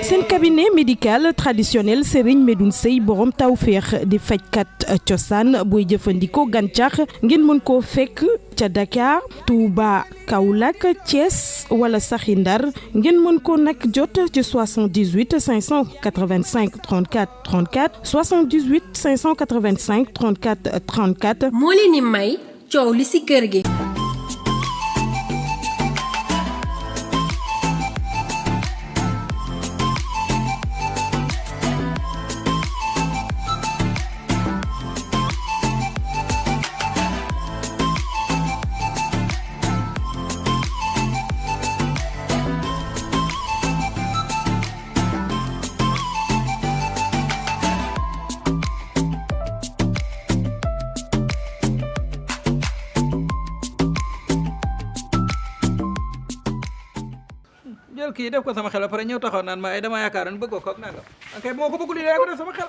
seen cabinet médical traditionnel Serigne Medoune Sey borom tawféex di fajkat cosaan booy jëfandikoo gàncax ngeen mën koo fekk ca Dakar Touba Kaolack Thiès wala saxi Ndar ngeen mën ko nag jot ci 78 585 34 34 78 585 34 34 moo leen di may coow li ci kër gi. jël kii def ko sama xel après ñëw taxaw naan ma ay dama yaakaaroon bëggoo ko ak nangam ok moo ko bëggul ko def sama xel.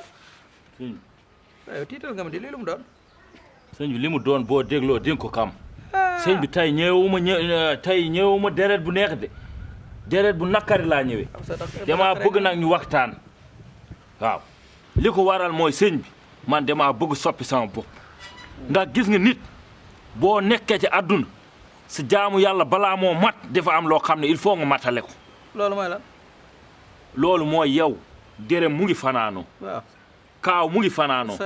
sëñ waaye tiital nga ma di lii lu mu doon. sëñ bi li mu doon boo dégloo di nga ko xam. sëñ bi tey ñëwuma deret bu neex de deret bu nakari laa ñëwee. damaa bëgg nag ñu waxtaan. waaw li ko waral mooy sëñ bi man damaa bëgg soppi sama bopp. ndax gis nga nit boo nekkee ci àdduna si jaamu yàlla balaa moo mat dafa am loo xam ne il faut nga matale ko. loolu mooy lan. loolu mooy yow dërëm mu ngi fanaanoo. waaw kaaw mu ngi fanaanoo.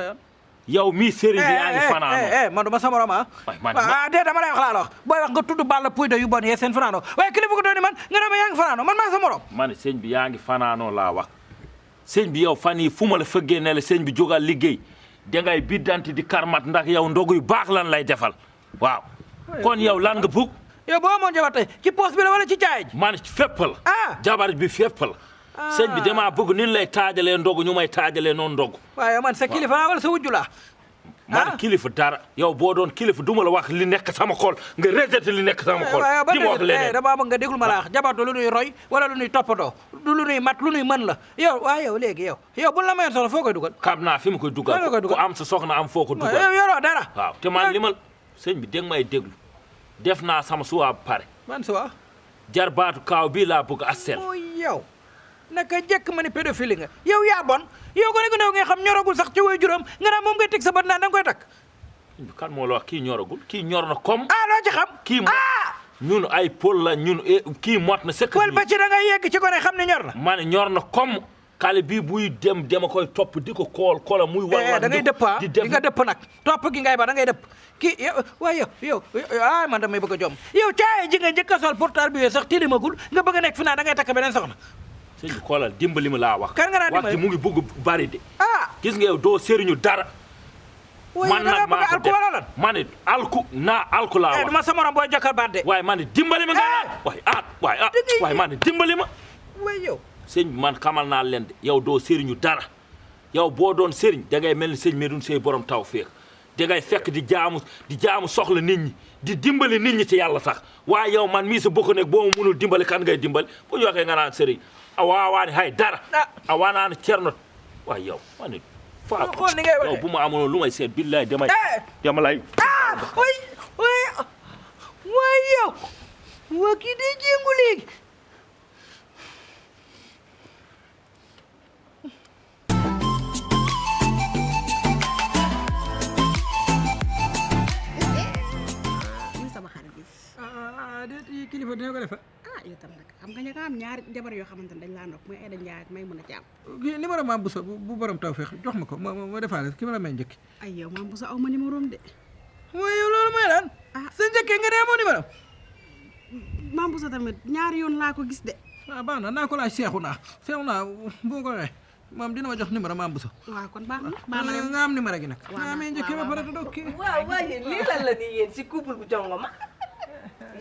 yow mii sëriñ bi yaa ngi fanaanoo. man du ma sa morom ah. waay man dee dama lay wax laa la wax booy wax nga tudd balla puy de yu bon yee seen fanaanoo waaye kilifa ko doon ni man nga ne ma yaa ngi fanaanoo man maa sa morom. ma ne sëñ bi yaa ngi fanaanoo laa wax sëñ bi yow fan yi fu ma la fëggee ne la sëñ bi jógal liggéey dangay biddanti di karmat ndax yow ndogu yu baax lan lay defal waaw kon yow lan nga bugg. yow boo amoon jabar tey ci poos bi la wala ci caay ji. man fépp la. jabar bi fépp la. sëñ bi damaa bëgg ni lay taajalee ndogu ñu may taajalee noonu ndogu. waaye man sa kilifa laa wala sa wujju laa. man kilifa dara yow boo doon kilifa duma la wax li nekk sama xol nga rejeté li nekk sama xol. di ma wax leneen dama bëgg nga déglu ma la wax jabar du lu nuy roy wala lu nuy toppatoo du lu nuy mat lu nuy mën la yow waaye yow léegi yow bu la mayoon soxna foo koy dugal. xam naa fi mu koy dugal ku am sa soxna am foo ko dugal. yow yoroo dara. waaw te man li ma sëñ bi dégg may déglu def naa sama suwaa ba pare. man suwaa. jar baatu kaaw bii laa bëgg asel. mooy yow naka jekk ma ni pédophile nga yow yaa bon yow ko ne ko nga xam ñoragul sax ci way juróom nga naan moom ngay teg sa bët naan da nga koy takk. kan moo la wax kii ñoragul kii ñor na comme. loo ci xam. kii ñun ay pôl la ñun kii mot na sëkk. pël ba ci da ngay yegg ci ko ne xam ne ñor na. ma ne ñor na comme xale bii buy dema koy topp di ko koola muy. war da ngay dëpp di nga dëpp nag topp gi ngay ba da ngay dëpp kii yow waaye yow man damay bëgg a jom yow caaye ji nga njëkk a sol portal bi sax tilimagul nga bëgg a nekk fi naa da ngay takk beneen soxna. sëñ bi xoolal dimbali ma laa wax. kan nga naan dimbali wax ji mu ngi bëgg bari de. gis nga yow doo sëriñu dara. man nag maa ko def man it alku laa wax. ma sa morom booy jokkal baat de. waaye man it dimbali ma nga waaye man it dimbali ma. waaye yow. sëñ bi man xamal naa leen de yow doo sëriñu dara yow boo doon sëriñ da ngay mel ni sëñ Medoune Sey borom taw féex da ngay fekk di jaamu soxla nit ñi di dimbali nit ñi ci yàlla tax waaye yow man mii sa bokk nekk boo ma mënul dimbali kan ngay dimbali bu ñu waxee nga naan sëriñ a waawaani hay dara a waanaani cerno waaye yow man it Fatou xool ni ngay waxee yow bu ma amoon lu may seet billaay dama lay waaye yow waa kii day jéngu léegi. kilifa dina ko defa yow tam nag xam nga ña nga am ñaari jabar yoo xamante ne dañ laa nopp muy Aïda Ndiaye ak may mën a caam numéro maam Bousso bu borom tawfeex jox ma ko ma defaale ki ma la may njëkk. ay yow maam Bousso aw ma numéro am de. mooy yow loolu mooy lan. sa njëkkee nga dee amoo numéro. maam Bousso tamit ñaari yoon laa ko gis de. baax na naa ko laaj seexu naa boo ko waxee moom dina ma jox numéro maam Bousso. waaw kon baax na nga am numéro gi nag. nga amee njëkkee ba pare te doo kii. waaw waaye lii lan la nii yéen si couple bu jongo ma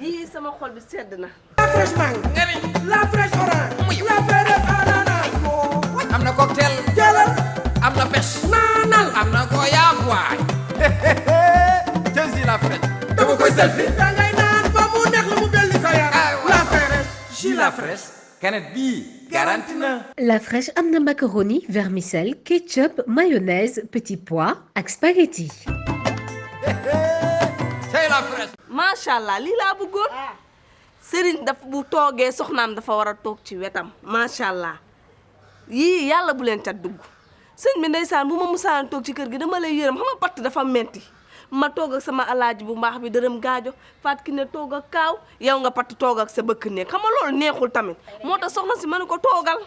yii sama xol bi sedd na. la fraîche mangue. la fraîche orange. la fraîche ananas. am na cocktail. jëlal. am na pêche. naanal. am na goyaab waay. jël la fraîche. dama koy selfie. da ngay naan ba mu neex la mu belli sa yaram. la fraîche. jus la fraîche. canette bii garanti na. La fraîche am na macaroni vermicelle ketchup mayonnaise petit pois ak spaghetti. c'est la fraîche. macha allah lii laa bëggoon sëriñ daf bu toogee soxnaam dafa war a toog ci wetam macha allah yii yàlla bu leen ca dugg sëñ bi ndeysaan bu ma musaan toog ci kër gi dama lay yërëm xam nga patt dafa metti ma toog ak sama alaaji bu mbaax bi dërëm gaajo Fatou Kiné toog ak kaaw yow nga patt toog ak sa bëkk néeg xam nga loolu neexul tamit moo tax soxna si ma ne ko toogal.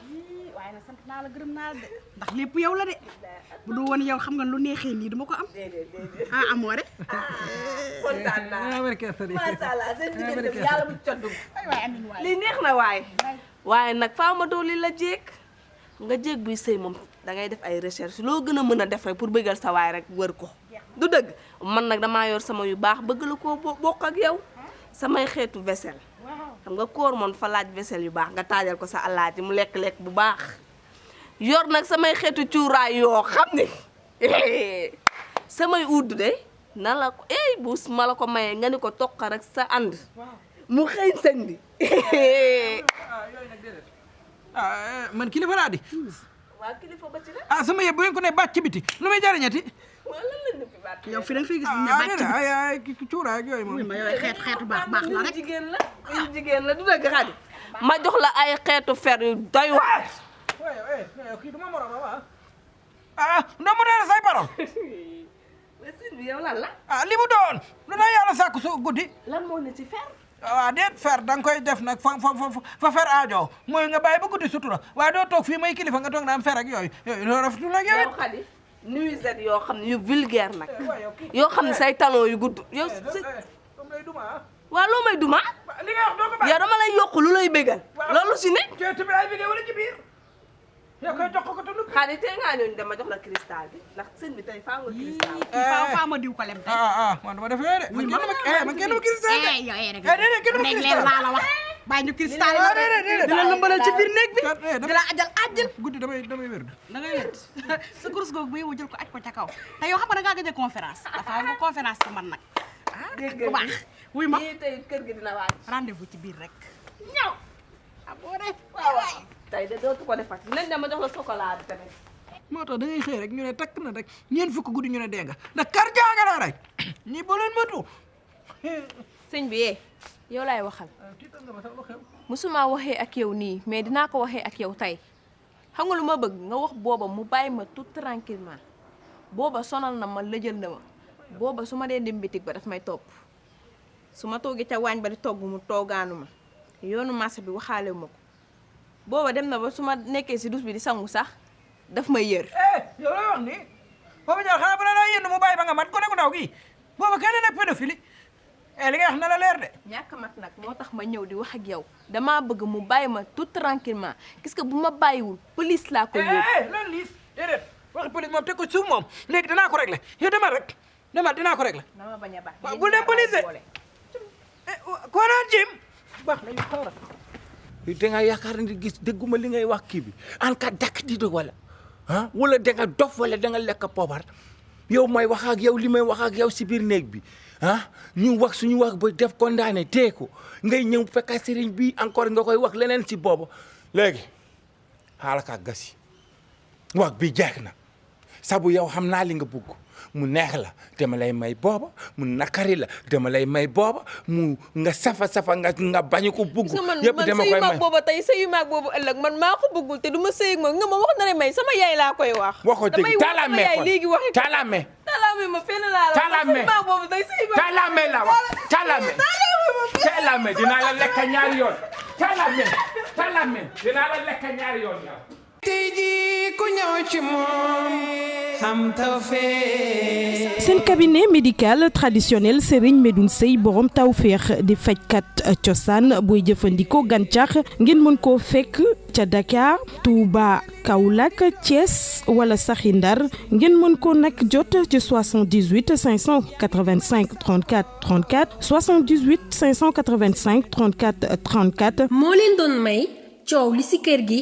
waaye nag sant naa la gërëm naa la de ndax lépp yow la de bu du woon yow xam nga lu neexee nii dama ko am ah amoo de. kontaan naa macha allah seen diggante bi yàlla bu cot dugg lii neex na waaye nag faa ma dooli la jéeg nga jéeg buy sëy moom da ngay def ay recherche loo gën a mën a def rek pour bëggal sa waay rek wër ko du dëgg man nag damaa yor sama yu baax bëgg la koo bokk ak yow samay xeetu vaisselle xam nga koor moom fa laaj vaisselle yu baax nga taajal ko sa alaaji mu lekk-lekk bu baax yor nag samay xeetu cuuraay yoo xam ne samay udd de na la ko bu ma la ko mayee nga ni ko toqa rek sa ànd mu xëy sëñ bi man kilifa laa di waa kilifa ba ci la sama yëpp bu ngeen ko ne bàcc ci biti lu may jariñati yow fi da nga fay gis ne bàcc ay cuuraay ak yooyu moom ma yooyu xeetu baax la rek jigéen la du dëgg xadi ma jox la ay xeetu fer yu doy waar kii du ma morom doo mu dee say parole sëñ bi yow lan la li mu doon lu na yàlla sàkku su guddi lan moo ne ci fer waaw déet fer da nga koy def nag fa fer aajo mooy nga bàyyi ba guddi sutura waaye doo toog fii may kilifa nga toog na am fer ak yooyu loolu rafetul nag yow xadi nuisette yoo xam ne yu vulgaire nag yoo xam ne say talon yu gudd yow waaw loo may duma li nga wax doo ko bàyyi yow dama lay yokk lu lay bégal loolu si ne bi ay bégee wala ci biir yow koy jox ko te nu xadi tey ngaa ñëw dama jox la cristal bi ndax sëñ bi tey faa nga cristal faa ma diw ko lem tey man dama def yooyu de man kenn ma cristal de yow rek déedéet kenn ma cristal laa la wax bàyyi ñu cristal di la lëmbalal ci biir néeg bi di la ajal guddi damay wér da ngay wét sa kurus googu bu yow jël ko aj ko ca kaw te yow xam nga da ngaa gëj a conférence dafa nga conférence ci man nag ku baax wuy ma tey kër gi dina waaj rendez-vous ci biir rek ñëw Abonnez waaw tey de dootu ko defati nañ dama jox la chocolat bi tamit moo tax da ngay xëy rek ñu ne takk na rek ñeent fukk guddi ñu ne dee nga ndax kar jaaga la rek ñi ba leen matu sëñ bi yow laay waxal musuma waxee ak yow nii mais dinaa ko waxee ak yow tey xam nga lu ma bëgg nga wax booba mu bàyyi ma tout tranquillement booba sonal na ma lëjal na ma booba su ma dee dem bitig ba daf may topp su ma toogee ca waañ ba di togg mu toogaanu ma yoonu marché bi waxaale ma ko booba dem na ba su ma nekkee si douche bi di sangu sax daf may yër yow lay wax nii booba jaar xanaa bala laa yënd mu bàyyi ba nga mat ko ne ko ndaw gi booba kenn nekk pédophile li nga wax na la leer de ñàkk mat nag moo tax ma ñëw di wax ak yow damaa bëgg mu bàyyi ma tout tranquillement gis que bu ma bàyyiwul police laa ko yóbbu lan liis déedéet waxi police moom teg ko suuf moom léegi dinaa ko régler yow demal rek demal dinaa ko régler dama bañ a baax waaw bu dem police ko naan jim baax na ñu xaaral da nga yaakaar ni gis dégguma li ngay wax kii bi en cas d'accident wala wala da nga dof wala da nga lekk poobar yow may wax ak yow li may wax ak yow si biir néeg bi ñu wax suñu wax ba def condamné tee ko ngay ñëw fekk sëriñ bi encore nga koy wax leneen si boobu léegi xaaral ka gasi wax bi jeex na sabu yow xam naa li nga bëgg mu neex la dama lay may booba mu nakari la dama lay may booba mu nga safa nga bañ ko bugg yëpp dama koy may booba tey sëyu maag boobu ëllëg man maa ko bëggul te du ma sëy moom nga ma wax na ne may sama yaay laa koy wax waxo dëgg talame kon léegi wax talame ma fenn laa la talame maag boobu tey sëyu maag talame la wax talame dinaa la lekk ñaari yoon talame dinaa la lekk ñaari yoon yow tey jii ku ñëw ci moom am tawfeex seen cabinet médical traditionnel Serigne Medoune Seye borom tawfeex di fajkat cosaan booy jëfandikoo gàncax ngeen mën koo fekk ca Dakar Touba Kaolack Thiès wala saxi Ndar ngeen mën ko nag jot ci 78 585 34 34 78 585 34 34. moo leen doon may coow li ci kër gi.